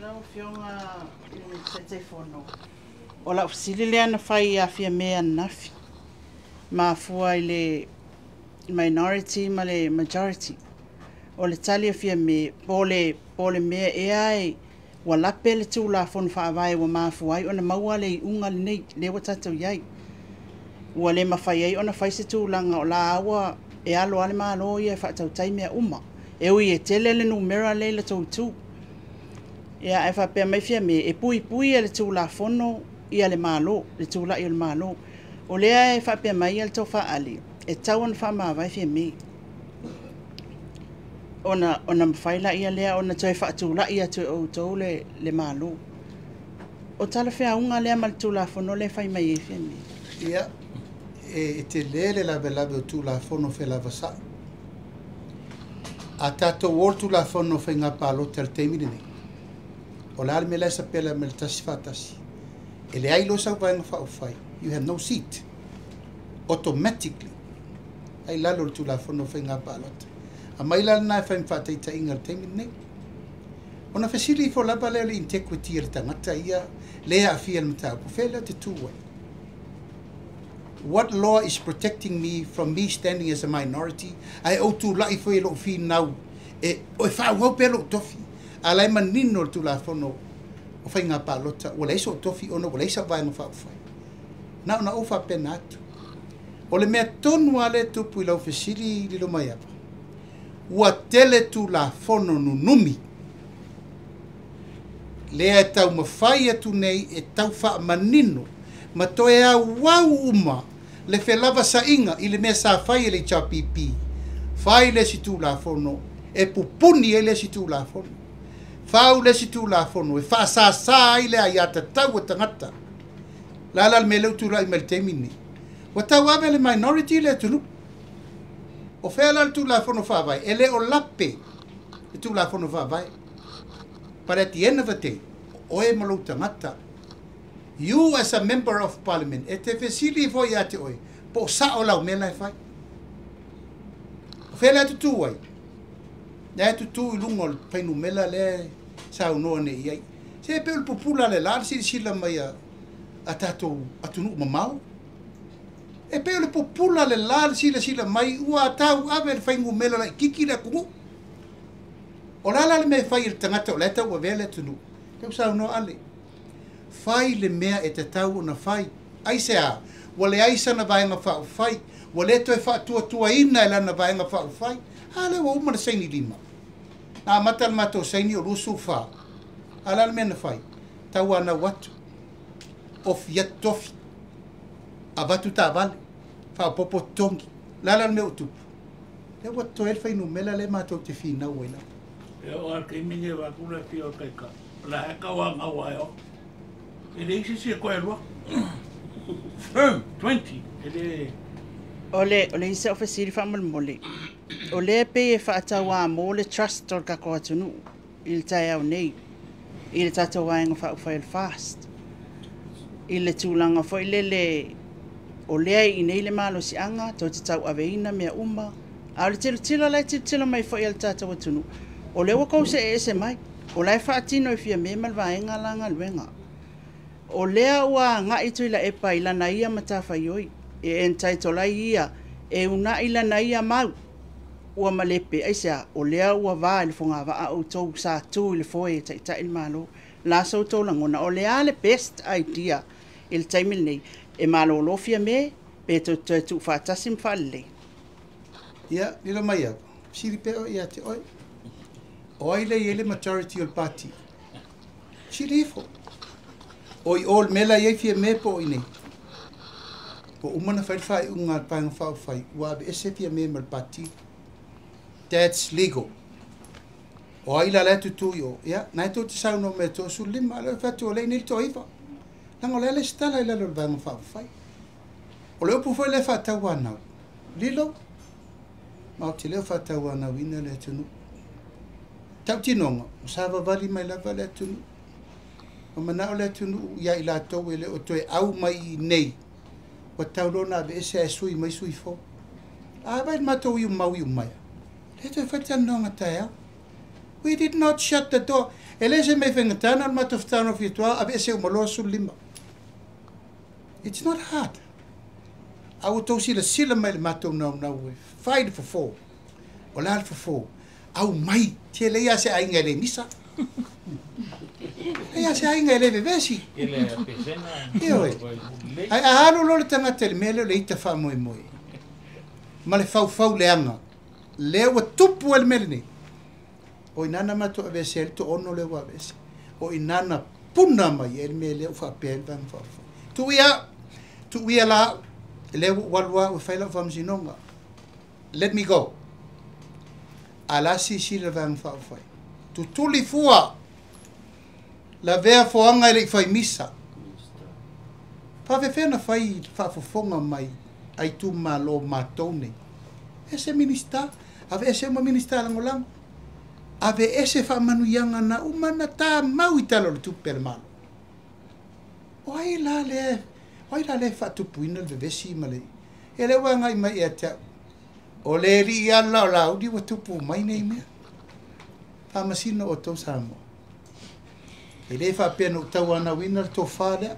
Lau Afioga i le Taitaifono, o lau fesili lea na fai ia Fiame ananafi, mafua i le minority ma le majority. O le tali a Fiame, po o le mea ea e ua lape le Tulafono Faavae ua mafua ai ona maua le iuga lenei lea ua tatou i ai. Ua le mafai ai ona fai se tulaga o la ua e alo lava le Malo ia e faatautai mea uma. E ui e tele le numera lea i le tou itu. Ia, ae faapea mai Fiame, e puipui e le Tulafono ia le Malo, le tulai o le Malo. O lea e faapea mai ia le tofa Ali, e tatau ona faamavae Fiame. Ona mafai laia lea ona toe faatulai atu e outou le Malo. O talafeauga lea ma le Tulafono lea e fai mai ai Fiame? Ia, e tele le lavelave o Tulafono felavasai. A tatou o le Tulafono faiga palota i le taimi lenei, o le a le mea la e sapela mai le tasi faatasi. E leai loa sau Vaega Faaupufai, you have no seat. Automatically. Ai lalo o le Tulafono faiga palota. A mai la lena e fai ma faataitaiga i le taimi lenei. Ona fesili ifo lava lea o le integrity o le tagata ia le aafia i le mataupu, fea lea o te tu ai. What law is protecting me from me standing as a minority? Ae ou tulai foi e lou finau e o e faaauau pea lou tofi. A la e manino le Tulafono o faiga palota, ua leai sou tofi ona ua leai sau Vaega Faaupufai. Na ona ou faapena atu. O le mea tonu lava lea e tupu i lau fesili Lilomaiava, ua tele Tulafono nunumi lea e taumafai atu nei e tau faamanino ma toe auau uma le felavasaiga i le mea sa fai e le HRPP. Fai le isi Tulafono e pupuni ai le isi Tulafono. Fau le isi Tulafono e faasāsā ai le aiatatau o tagata. La la le mea lea ua tulai mai le taimi lenei. Ua tauave le minority le atunuu. O fea la le Tulafono Faavae? E le o lape le Tulafono Faavae. But at the end of the day, o oe ma lou tagata. You as a member of parliament, e te fesili foi ia te oe, po o sao lau mea la e fai. O fea lea tutū ai? Lea e tutū i luga o le fuainumera lea e saunoa nei i ai. Se pei o le pupula le la le silasila mai a, a tatou atunuu mamao. E pei o le pupula le la le silasila mai ua tauave le fuainumera laitiiti le atunuu. O le a la le mea e fai e le tagata o la e tauavea le atunuu? Lea ua saunoa Ale, fai le mea e tatau ona fai. Aisea? Ua leai sana Vaega Faaupufai, ua le toe faatuatuaina e lana Vaega Faaupufai. A lea ua uma ona saini lima. Na amata le matou saini o 24. A o le a le mea na fai? Tauanau atu. Ofi atu tofi. Avatu taavale. Faaopoopo totogi. O le a la le mea ua tupu? Lea ua totoe ai le fuainumera lea matou te finau ai lava. E oo lava i le taimi lenei e avatu le afio a le Taitai, o la e tauanau lava e oo. E leai se isi e toe alu atu. Firm 20, e le. O le, o le isi au fesili faamolemole, o lea e pei e faatauamo le trust o le tatou atunuu i le taeao nei i le tatou Vaega Faaupufai o le FAST, i le tulaga foi lele o lea e i inei le malosiaga tou te tauaveina mea uma, a o le tilotilo la e tilotilo mai foi a le tatou atunuu, o lea ua tou see ese mai, o la e faatino e Fiame ma le Vaega la galuega. O lea ua agai Tuilaepa i lana ia matafaioi e entitle ai ia e uunai lana ia mau ua malepe. Aisea? O lea ua va i le fogavaa outou sa tu i le foe e taitai le Malo. La so outou lagona, o le a le best idea i le taimi lenei? E malolo Fiame pe tou te toe tuufaatasi ma faalelei? Ia, lilo mai au, fesili pea oe ia te oe. O ai lea e i ai le majority o le Pati? Fesili ifo. O i o le mea la e i ai Fiame po o i inei? Ua uma ona fai le faaiuga a le Vaega Faaupufai ua aveese Fiame ma le Pati. That's legal. O ai la la e tutū i o? Ia, na e tou te saunoa mai e 35, a o lea e fai atu o lea e i inei le toaiva. Leaga o lea e lesitala i lalo o le Vaega Faaupufai. O le upu foi lea faatauanau, lilo, ma ou te le o faatauanauina le atunuu. Tautinoga, ua savavali mai lava le atunuu. Ua manao le atunuu ia i latou e le o toe au mai i inei, ua tatau loa ona aveese ae sui mai sui fou. A vaai i le matou iumau i Umaia, le toe fai le talanoaga taeao. We did not shut the door. E le se mea faigata na o le matou fetagofie atu lava, aveese uma loa 15. It's not hard. A ua outou silasila mai i le matou naunau e fai le fofo. O le a le fofo? Aumai. Se leai lava se aiga e le misa. Leai lava se aiga e le vevesi. Ioe. Ae a alu loa le tagata i le mea lea o le ita faamoemoe ma le faufau leaga, lea ua tupu ai le mea lenei, o i ina na matou aveese ai le toaono lea ua aveese. O i ina na puna mai ai le mea lea ua faapea ai le Vaega Faaupufai. Tuu ia, tuu ia la au, lea ua ou alu au e fai lau faamasinoga. Let me go. A la silasila le Vaega Faaupufai. Tutuli fua, lavea foaga e le i fai misa. Faafefea ona fai le faafofoga mai a itumalo matou nei. Ese Minista, aveese uma Minista lagolago. Aveese faamanuiaga na uma na tamau i Tala o le Tupe a le Malo. O ai la lea, o ai la lea e faatupuina le vevesi ma le. Ia lea ua agai mai ia te au. O le alii ala o Laauli ua tupu mai nei mea. Faamasino outou Samoa. E le faapea na ou tauanauina le tofa lea.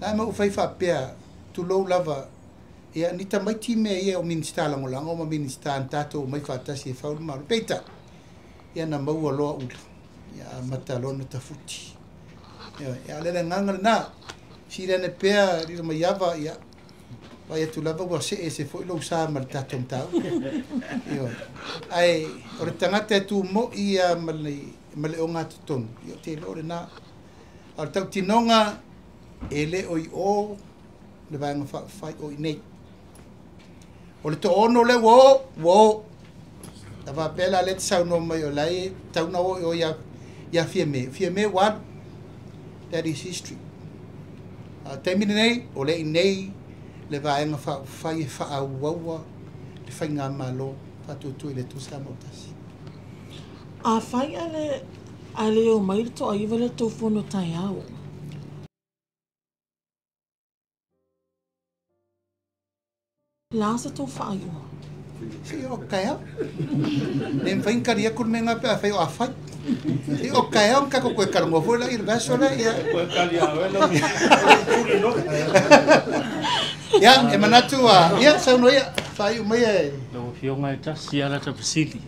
La ma ou fai faapea, tulou lava, ia ni tamaiti mea ia o Minisita Lagolago ma Minisita na tatou omai faatasi e fau le Malo. Peitai, ia na maua loa ula, ia amata loa ona tafuti. Ioe, a o le agaga lena, sili ane pea Lilomaiava, ia, vaai atu lava ua see ese foi lou sa ma le tatou mataupu. Ioe. Ae o le tagata e tu moi ia ma le, ma le ogatotonu, ia ou te iloa o lena. A o le tautinoga, e le o i o le Vaega Faaupufai, o i inei. O le toaono lea ua oo, ua oo. A faapea la lea e te saunoa mai o la e tatau ona oo i o ia, ia Fiame, o Fiame ua alu. That is history. A o le taimi lenei, o lea i inei Le vaega faaupufai e faaauaua le faigamalo faatuatua i le Atua Samoa ua tasi. Afai ae ae le omai le toaiva i le tou fono taeao. Le a sa tou faaiuga? Se i oo taeao. Le mafai ona tali atu le mea lena pe afai o afai. Se i oo taeao ona tatou toe talanoa foi lea i le vaiaso lea. Ia. Ia, e manatu a, ia, saunoa ia, faaiu maia e. Lau Afioga e tasi lava lata fesili.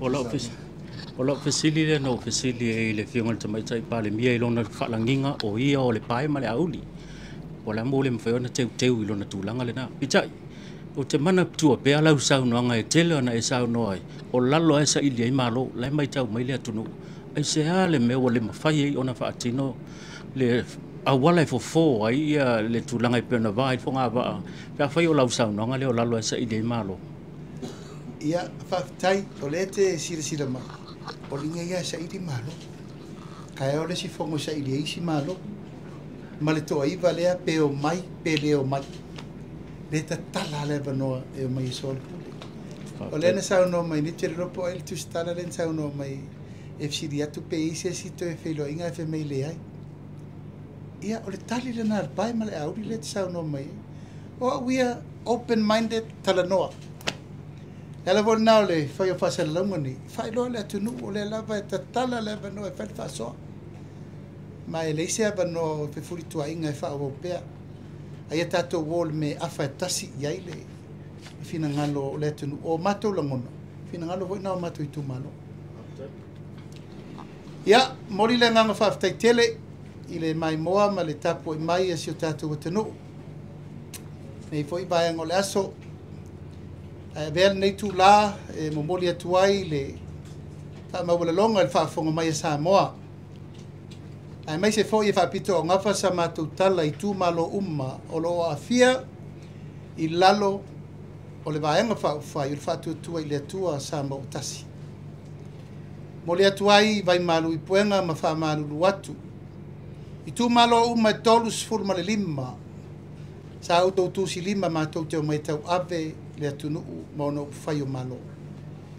O lau o lau fesili lea na ou fesili ai i le Afioga i le Tamaitai Palemia i lona faalagiga o ia o le pae ma le auli. O le a mo le mafai ona teuteu i lona tulaga lena. Peitai, ou te manatua pea lau saunoaga e tele ona e saunoa ai, o lalo lava e saili ai Malo, la e matau mai le atunuu. Aisea le mea ua le mafai ai ona faatino le auala e fofo ai le tulaga e pei ona va ai le fogavaa, pe afai o lau saunoaga lea o lalo lava e saili ai Malo? Ia, faafetai, o lea e te silasila mai, o liga ia e saili Malo. Taeao le isi fono e saili ai isi Malo. Ma le toaiva lea pe omai pe le omai. Le tatala le avanoa e omai e soalepule. O lea na saunoa mai nei, ou te le iloa po o ai le tusitala lea na saunoa mai e fesili atu pe i ai se isi toe feiloaiga ae fai mai e leai. Ia, o le tali lena a le pae ma le auli lea e te saunoa mai ai. O au ia, open minded, talanoa. Le ala foi lena o le fai o faasalalauga nei, faailoa le atunuu o lea lava e tatala le avanoa e fai le faasoa. Ma e leai se avanoa o fefulituaaiga e faaauau pea. A ia tatou o i le mea e afa e tasi i ai le finagalo o le atunuu. O matou lagona, finagalo foi na o matou itumalo. Ia, momoli le agaga faafetai tele i le maimoa ma le tapuai mai a si o tatou atunuu. Nei foi vaega o le aso, ae avea lenei itulā e momoli atu ai le faamaualaloga i le faafofoga mai a Samoa, aemaise foi e faapitoaugafa sa matou tala i itumalo uma o lo o aafia i lalo o le Vaega Faaupufai o le Faatuatua i le Atua Samoa ua Tasi. Momoli atu ai vaimalu i puega ma faamalulu atu itumalo uma e 35 sa outou tusilima matou te omai tauave le atunuu ma ona upufai o Malo.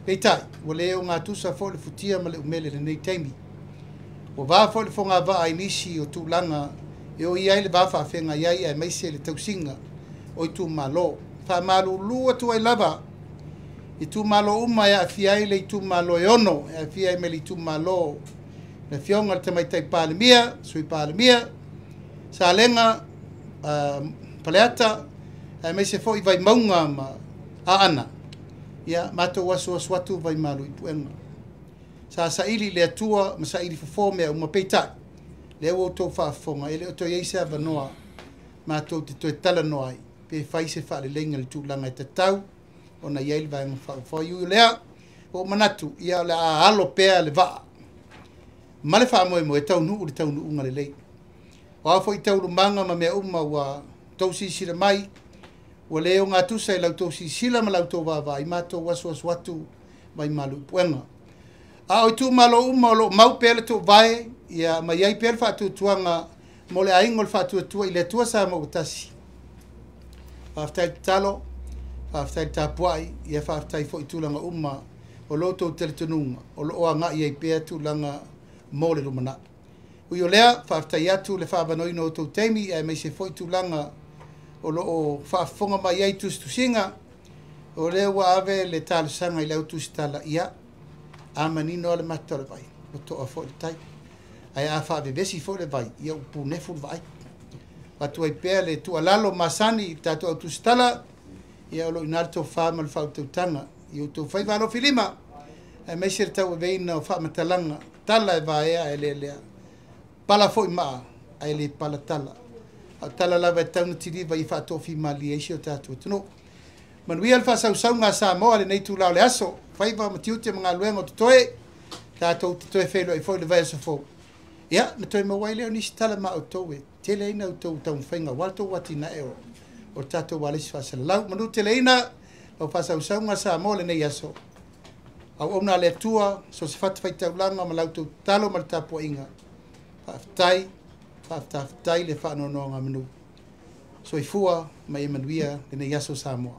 Peitai, ua le ogatusa foi le futia ma le umele i lenei taimi. Ua va foi le fogavaa i nisi o tulaga e o i ai le va faafeagai ai aemaise le tausiga o itumalo. Faamalulu atu ai lava itumalo uma e aafia ai le itumalo e ono, e aafia ai ma le itumalo le Afioga i le Tamaitai Palemia, Sui Palemia, Salega, Faleata, aemaise foi Vaimauga ma Aana. Ia, matou asuasu atu vaimalu i puega. Sa saili i le Atua ma saili fofo mea uma, peitai, lea ua outou faafofoga, e le o toe i ai se avanoa matou te toe talanoa ai, pe fai se faaleleiga i le tulaga e tatau ona i ai le Vaega Faaupufai. Ui o lea, ua ou manatu, ia o le a alo pea le vaa ma le faamoemoe e taunuu le taunuuga lelei. O a foi taualumaga ma mea uma ua tou silasila mai, ua le ogatusa i la outou silasila ma la outou vaavaai, matou asuasu atu mai malu i puega. A o itumalo uma o lo o mau pea le toovae, ia ma i ai pea le faatuatuaga mo le aiga o le Faatuatua i le Atua Samoa ua Tasi. Faafetai tatalo, faafetai le tapuai, ia faafetai foi i tulaga uma o lo outou talitonuga o lo o agai ai pea tulaga mo le lumanai. Ui o lea, faafetai atu le faaavanoaina o outou taimi aemaise foi tulaga o lo o faafofoga mai ai tusitusiga, o lea ua ave le talosaga i le au tusitala, ia, a manino lava le mata o le vai, ua toa foi le tai. Ae a faavevesi foi le vai, ia ua punefu le vaai. Avatu ai pea le tuualalo masani i le tatou au tusitala, ia o lo o i ina le tofa ma le faautautaga i outou faiva alofilima, aemaise le tauaveina o faamatalaga, tala e vaea ae lealea, pala foi maa ae le pala tala. A o tala lava e tatau ona kiliva ia faatofimalie ai si o tatou atunuu. Manuia le faasausauga a Samoa i lenei itula o le aso, faiva ma tiute ma galuega o totoe, tatou te toe feiloai foi i le vaiaso fou. Ia, na toe maua ai lea o nisi tala ma outou e tele ai na outou taumafaiga aua le tou atinae o le tatou ualesi faasalalau. Manuteleina lau faasausauga Samoa i lenei aso. Auauna a le Atua, so o se fatafaitaulaga ma la outou tatalo ma le tapuaiga. Faafetai, faafetafetai le faanoanoagamanu. Soifua ma ia manuia lenei aso Samoa.